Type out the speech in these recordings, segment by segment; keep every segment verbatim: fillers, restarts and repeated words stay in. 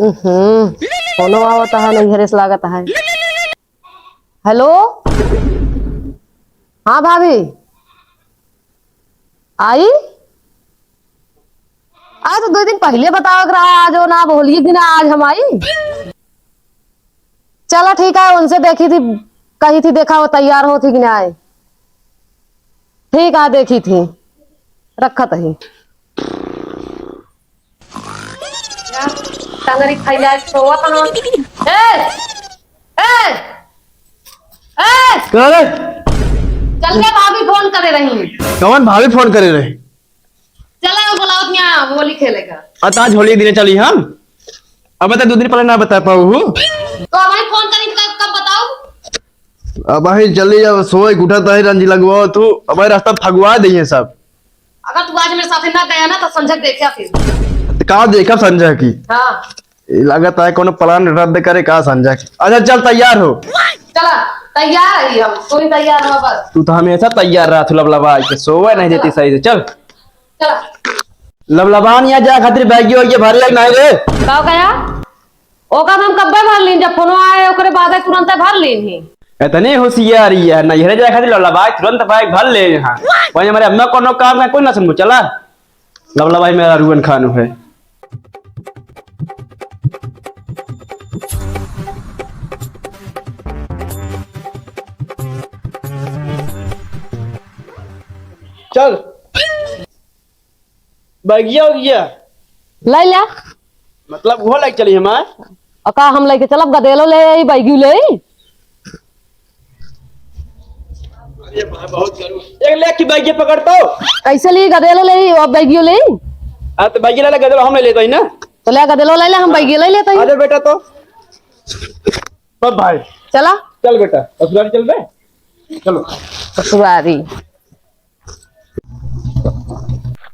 हम्म, फोनो आवत है, नैहरे से लागत है। हेलो, हाँ भाभी, आई? आज तो दो दिन पहिले बतावे के रहा, आज वो ना, अब होली के दिन आज हम आई। चला ठीक है, उनसे देखी थी, कही थी, देखा वो तैयार होत ही कि ना आए। ठीक है, देखी थी, रखत ही। टंगरी फैला के सोवत हन। ए! ए! ए! का रे? चल के भाभी फोन करे रही। कौन भाभी फोन करे रही? चला, वो बुलावत यहाँ होली खेलेगा। अत आज होली दिने चली हम। अब तो दो दिन पहिले ना बता पाऊ हूँ। तो भाई फोन करी तो कब, कब बताऊ? अब भाई चली, अब सोए के उठत ही रंजी लगवाओ तू। अब भाई रास्ता फगवा दइहे सब। अगर तू आज मेरे साथे ना गया ना तो संझा देखा फिर। तो का देखा संझा की? हाँ। ई लागत है कोनो plan रद्द करे का संझा की। अच्छा चल तैयार हो। चला, तैयार है हम, तू ही तैयार हो बस। तू तो हमेशा तैयार रहत हो लबलबा के, सोवे नहीं देती सही से। चल। चला। लबलबान यहाँ जाए खातिर बैग वैग भरे नहीं रे। का कहा? ओका तो हम कब्बे भर लीन, जब फोनो आए ओकरे बाद तुरंत भर लीन ही। इतनी होशियारी है, नैहरे जाए खातिर लबलबा तुरंत बैग भर ले यहाँ। वहीं हमारे अम्मा कोनो काम का कोई ना सुनबो, चला। लबलबा ही मेरा रुअन खानू है। चल। बैगिया उगिया। लै ल्या। मतलब वो लेके चली हमार? अ का हम लेके चलब, गदेलो ले आई, बैगियो ले आई। अरे भाई, बहुत जरूर। एक ले की बैगिया पकड़ तो। कैसे ली, गदेलो ले आई, अब बैगियो ले आई। आ, तो बैगिया ले ले, गदेलो हम ले लेते हैं ना। तो ले गदेलो ले ले, हम बैगिया ले लेते हैं। अरे बेटा तो। अब भाई। चला। चल बेटा, ससुरारी चल बे। चलो। ससुरारी।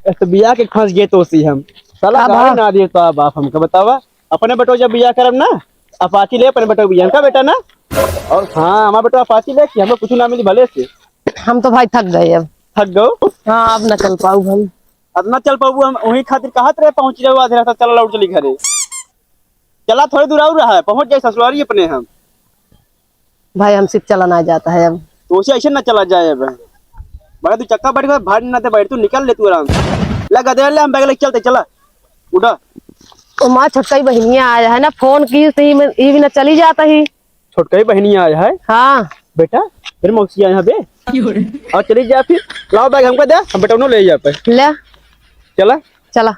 ए, तो बियाह के फंस गए तो सी हम। साला का गाड़ी भा? ना दिए तो बाप हमका बतावा। अपने बेटो जब बियाह करब ना, अपाची ले अपने बेटो बियाह का बेटा ना। और हाँ, हमारा बेटो अपाची ले कि हमको कुछ ना मिली भले से। हम तो भाई थक गए अब। थक गओ? हाँ, अब ना चल पाऊ हम। अब ना चल पाऊ हम, वही खातिर कहत रहे पहुँच जाओ आधे रास्ता, चला लौट चली घरे। चला थोड़ी दूर और रहा है, पहुँच जाए ससुरारी अपने हम। भाई, हमसे चला ना जाता है अब। तो उसे ऐसे ना चला जाए अब। भाई, तू चक्का बैठ के भाड़ ना दे, बैठ, तू निकल ले तू आराम से। ले गदेल ले, हम बैग लेके चलते, चला। उठा। ओ माँ, छोटका ही बहिनिया आया है ना, फोन की तो ही में, ही भी ना चली जाता ही। छोटका ही बहिनिया आया है? हाँ। बेटा, फिर मौसी आया बे। और चली जा फिर, लाओ बैग हमको दे, हम बेटौनो ले जा पे। ले। चला। चला।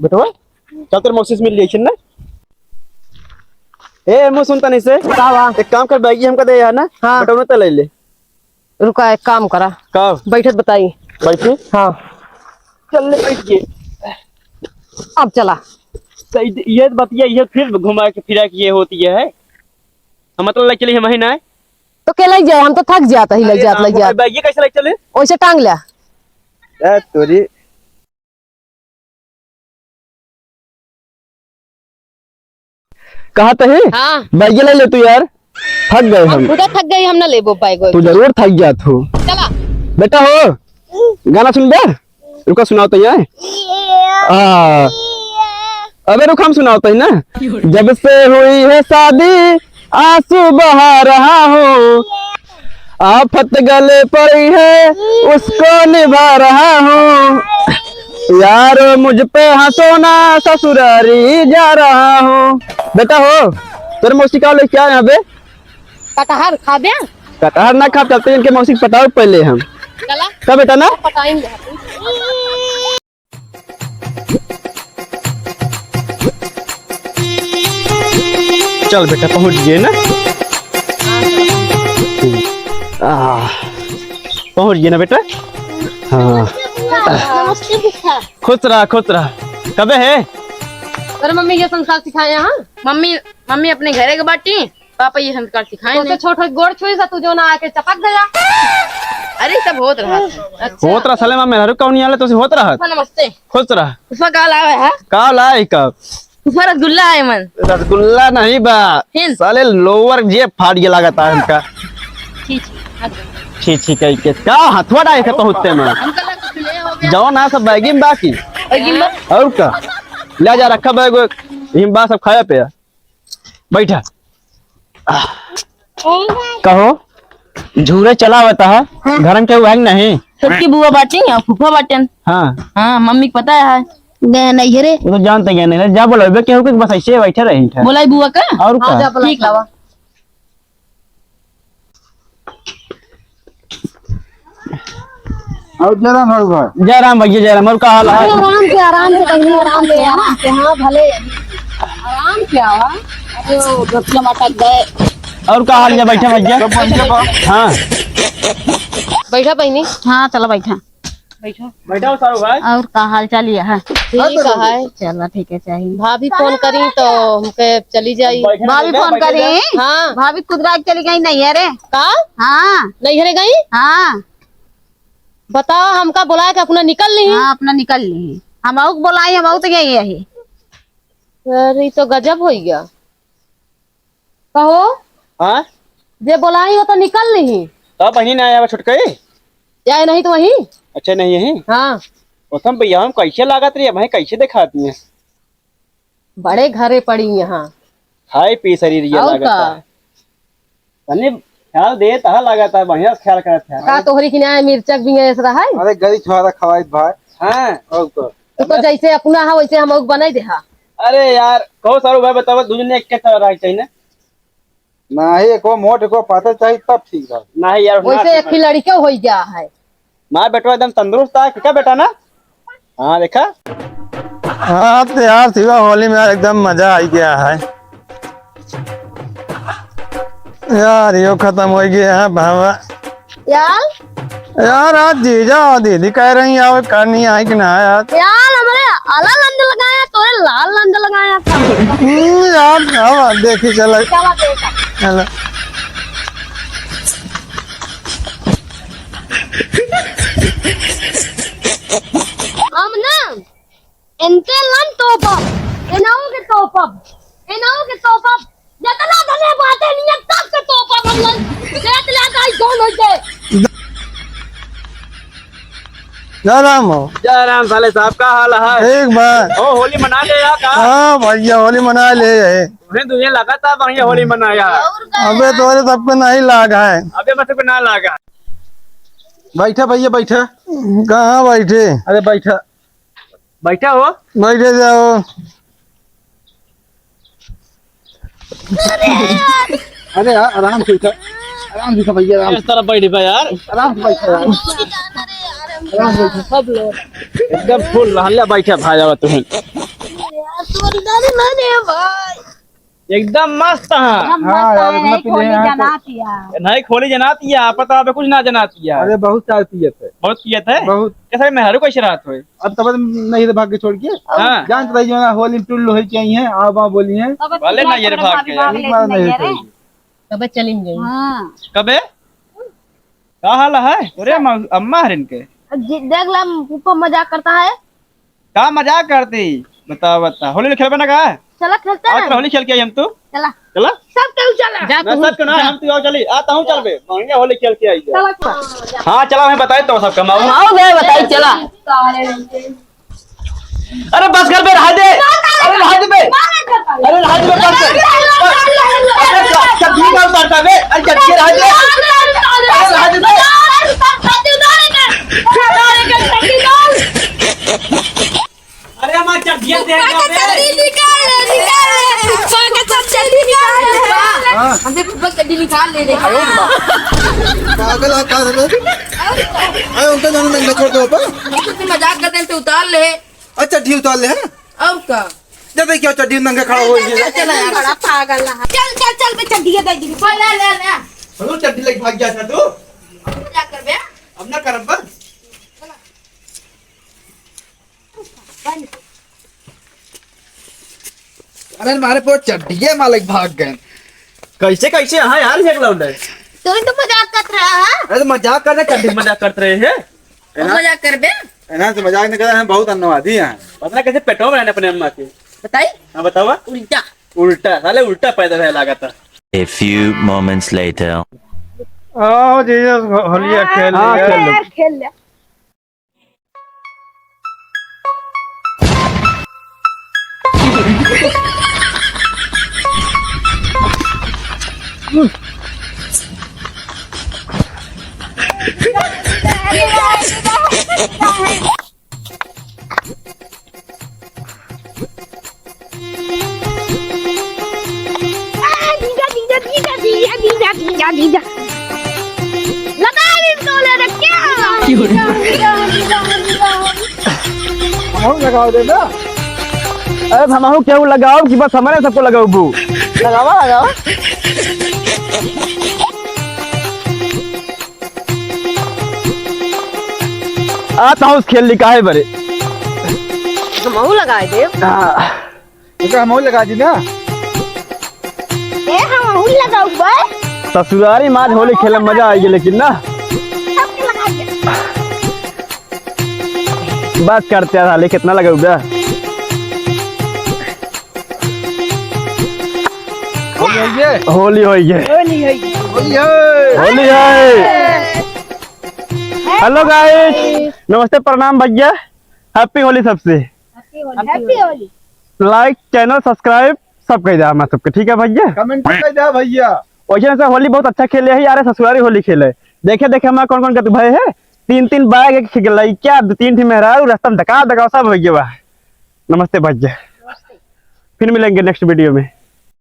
बेटवा, चल, तेरे मौसी से मिल लिया ना। ए, मुँह सुनता नहीं से। का बा? एक काम कर, बैगी हमका दे यार ना। हाँ। बटौना तो ले ले। रुका, एक काम करा। का? बैठत बताई। बैठी? हाँ। चल ले, बैठ गए। अब चला। सही, ये बतिया, ये फिर घुमा के फिरा के ये होती है। हम मतलब ले चली हम ही ना। तो के ले जाए, हम तो थक जाता ही, ले अरे जात, ले राम, जात। बैगी कैसे ले चले? वैसे टांग लिया। ए, तोरी। कहा तही? हाँ। बैगे ले ले तू यार, थक गए हम हम। खुदा थक गई, हम ना लेबो बैग वैग। तू जरूर थक जात हो। चला। बेटा हो, गाना सुनबे? रुका सुनाओ तो यहाँ। आ, अबे रुक, हम सुनाओ तो ही ना। जब से हुई है शादी, आंसू बहा रहा हूँ, आफत गले पड़ी है, उसको निभा रहा हूँ। यारो मुझ पे हंसो ना, ससुरारी जा रहा हूँ। बेटा हो, तेरे मौसी का लेके आए यहाँ पे? कटहर खाबे? कटहर ना खा, चलते इनके मौसी के पटाओ पहले हम। चला। का बेटा ना? पटाएंगे। चल बेटा, पहुंच गए ना? आ, पहुंच गए ना बेटा? हाँ। नमस्ते फूफा। खुश रहा, खुश रहा। कबे है? अरे मम्मी, ये संस्कार सिखाए हैं। मम्मी, मम्मी अपने घरे के बाटी। पापा ये संस्कार सिखाए तो नहीं। छोट हो गोड़ छुई सा तू जो ना आके चपक गया। अरे सब होत रहा था। अच्छा। होत रहा साले, माँ मेहरारू कौन आले तो से होत रहा। हाँ, नमस्ते। खुश रहा। उसका का लावे है? का लाए का? उसका रसगुल्ला है मन। रसगुल्ला नहीं बा। फिर? साले लोअर जे फाट गया लागत है इनका। छी, छी, अच्छा। छी, छी, कही के। का हथवा डाए थे पहुँचते में? हमका लगा कुछ ले हो गया। जाओ ना सब बैगी में बाकी। बैगी में? और का? ले जा रखा बैग वैग। इम बा सब खाया पिया। बैठा। कहो, झूरे चला आवता है, हाँ। घर में केहू है कि नहीं? छोटकी बुआ बाटी या फूफा बाटेन। हाँ। हाँ, मम्मी के पता है। गए नहीं रे। वो तो जानते गए नहीं रे। जा बोलबे केहू के, बस ऐसे बैठे रही थे। बोलाई बुआ का? और हाँ, का? जा बोला। ठीक लावा। और जय राम हर भाई। जय राम भैया, जय राम। और का हाल है? अरे आराम से, आराम से, बहिनी, आराम से, आराम से। हाँ, भले। आराम से आवा। अरे, वो गठिया में अटक गए। और का हाल है? बैठा भैया। सब बढ़िया बा। हाँ। बैठा बहिनी। हाँ, चला बैठा। बैठा। बैठा हो सारू भाई। और का हाल चाल ये है? ठीक है। चला, ठीक है, चाहिए। भाभी फोन करी तो हमके चली जाई। भाभी फोन करी? हाँ। भाभी कुदरा के चली गई नहीं है रे। का? हाँ। नहीं है रे गई? हाँ। बताओ, हमका बुलाए के अपना निकल ली। हाँ, अपना निकल ली। हम आउक बुलाई, हम आउक तो यही है। अरे, ई तो गजब होई गया। कहो। हाँ? जे बोलाई हो तो निकल ली। का बहिनी ना आया छोटकई? या नहीं तो वही। अच्छा, नहीं है? हाँ। ओसम भैया हम कैसे लागत रही, हमें कैसे दिखाती हैं? बड़े घरे पड़ी यहाँ। खाए पी शरीर ये और लागत का? है। तनी ख्याल दे, तहा लागत है, बढ़िया ख्याल करत है। का तोहरी किनारे मिर्चक भी ऐसा है? अरे गरी छुआरा खवाई भाई। हाँ। और का? तू तो जैसे अपना हा वैसे हम बनाई दे हा। अरे यार, कहो सारू भाई बताओ, दो जने एक के तरह रहे चाहिए ना? नाही, एको मोट, एको पातर चाहिए, तब ठीक रहे। नाही यार, वैसे ना एक ही लड़के हो गया है। मार बेटवा एकदम तंदुरुस्त है, क्या बेटा ना? हाँ, देखा? हाँ, तो यार, शिवा होली में यार एकदम मजा आ गया है। यार, यो खत्म हो गया है, बाबा। यार? यार, आज जीजा और दीदी कह रही हैं, "आओ, करनी आई कि ना यार?" यार, हमरे आला लंद लगाया, तोरे लाल लंद लगाया था। हम्म, यार, क्या बात, देखी चला। चला, देखा। चला। हम ना एनते लन तोपब, एनहु के तोपब, एनहु के तोपब। जतना धने बाटे नियत तब के तोपब हम लन। देख ले दाई कौन होई के। जय राम हो। जय राम साले साहब, का हाल है? ठीक बा। ओ, होली मना ले या का? हाँ भैया, होली मना ले है। उन्हें दुनिया लगा था, बढ़िया होली मनाया। अबे तोरे सबके नहीं लाग है। अबे बस पे ना लागा। बैठा भैया, बैठा। कहाँ बैठे? अरे बैठा। बैठा हो। बैठे जाओ। अरे यार, आराम से उठा, आराम से उठा भैया, आराम से। इस तरह बैठ बा यार। आराम से बैठा यार। आराम से बैठा। सब लोग। एकदम फुल रहले बैठा भाई, आवा तुम। यार, तोरी दादी ना रे भाई। एकदम मस्त है। एकदम हाँ मस्त यार, है, इतना नहीं पी ले खोली हैं तो। जनात या। नहीं खोली जनात या, पता अबे कुछ ना जनात या। अरे बहुत चाय पियत है। बहुत पियत है? बहुत। कैसे मेहरू कैसे रहत होए? अब तब नहीं रे भाग के छोड़ के। हाँ। जानत रही जो ना होली में टुल्लू होई के आई हैं, आओ बाओ बोली हैं। तब भले ना ये रे भाग के। भाग एक बार लेती नहीं नहीं है रे। कबे चली गई। हाँ। कबे? का हाल है? अरे अम्मा, अम्मा हरिन के। जी, देख ला, फूफा मजाक करता है। का मजाक करती? बता, बता। होली खेलबे ना का? चला, खेलते हैं। होली खेल के आई हम तू। चला। चला? सब केहू चला। जा ना, तू। सब के ना, हम तू आओ चली। आ, तहूँ चलबे। बढ़िया होली खेल के आई जा। चला, चला। हाँ, चला, हमें बताई तो सब कमाओ। आओ बे, बताई, चला। अरे बस कर बे, रहा दे। अरे रहा दे बे। अरे रहा दे बे, बस कर। अरे चड्ढी का उतारता बे। अरे चड्ढी रहा दे। अरे रहा दे बे। अरे हमार चड्ढिया दे दे बे। निकाल ले, निकाल ले। फूफा के सब चड्ढी निकाल ले। हाँ। हमसे फूफा चड्ढी निकाल ले रे। पागल है का रे? अरे उनका जाने नंगा छोड़ दो पापा। मजाक कर दे तो उतार ले। अच्छा, चड्ढी उतार ले, हैं? और का? जब क्या चड्ढी नंगे खड़ा हो गई है? चल, चल, चल, बड़ा पागल है। चल, चल, चल, बे, चड्ढी दे दी। ले, ले, ले। हम लोग चड्ढी लेके भाग गया था तू? मजाक कर बे। अब ना करब बस। अरे, मारे पूरा चड्ढिये मालिक भाग गए। कैसे, कैसे? हाँ यार, ये लौंडे। तो ही तो मजाक कर रहा है। अरे, मजाक कर रहे, चड्ढी मजाक करते रहे हैं। हम मजाक करबे? एना से मजाक नहीं करे, हम बहुत धन्यवादी हैं। पता ना कैसे पेटवा में रहने अपने अम्मा के। बताई? हाँ, बतावा। उल्टा। उल्टा, साले उल्टा पैदा है लागत है। A few moments later। आओ जीजा, होलिया खेल हाँ, लिया। खेल लो। यार, खेल ले। आ, जीजा, जीजा, जीजा, जीजा, जीजा, जीजा, जीजा। लगा ली तो ले रख क्या? क्यों रे? जीजा, जीजा, जीजा, जीजा। हमहू लगाओ दे ना। अरे हमहू केहू लगाओ कि बस हमरे सबको लगाओबू? लगावा, लगावा। आ तो उस खेल निकाहे बरे। हमहू लगाए देब। हाँ। एका हमहू लगा दी ना। ए, हमहू लगाऊ बे। ससुरारी माज होली खेले में मजा आइगे लेकिन ना। सबके लगा दे। बस करते हैं साले, कितना लगाऊ बे? होली होइए। होली होइए। होली होइए। होली है। होली है। Hello guys, नमस्ते, प्रणाम भैया, happy होली सबसे। Happy होली। Happy होली। Like, channel subscribe सब कइ द्या हमार सबके, ठीक है भैया? Comment कइ द्या भैया। वैसे से होली बहुत अच्छा खेले है यार, ससुरारी होली खेले। देखे देखे हमार कौन कौन गत भए है, तीन तीन bag, एक लइका, दो तीन ठी मेहरारू, रस्ता में धका धका सब होइ गया बा। नमस्ते भैया, नमस्ते। फिर मिलेंगे next video में।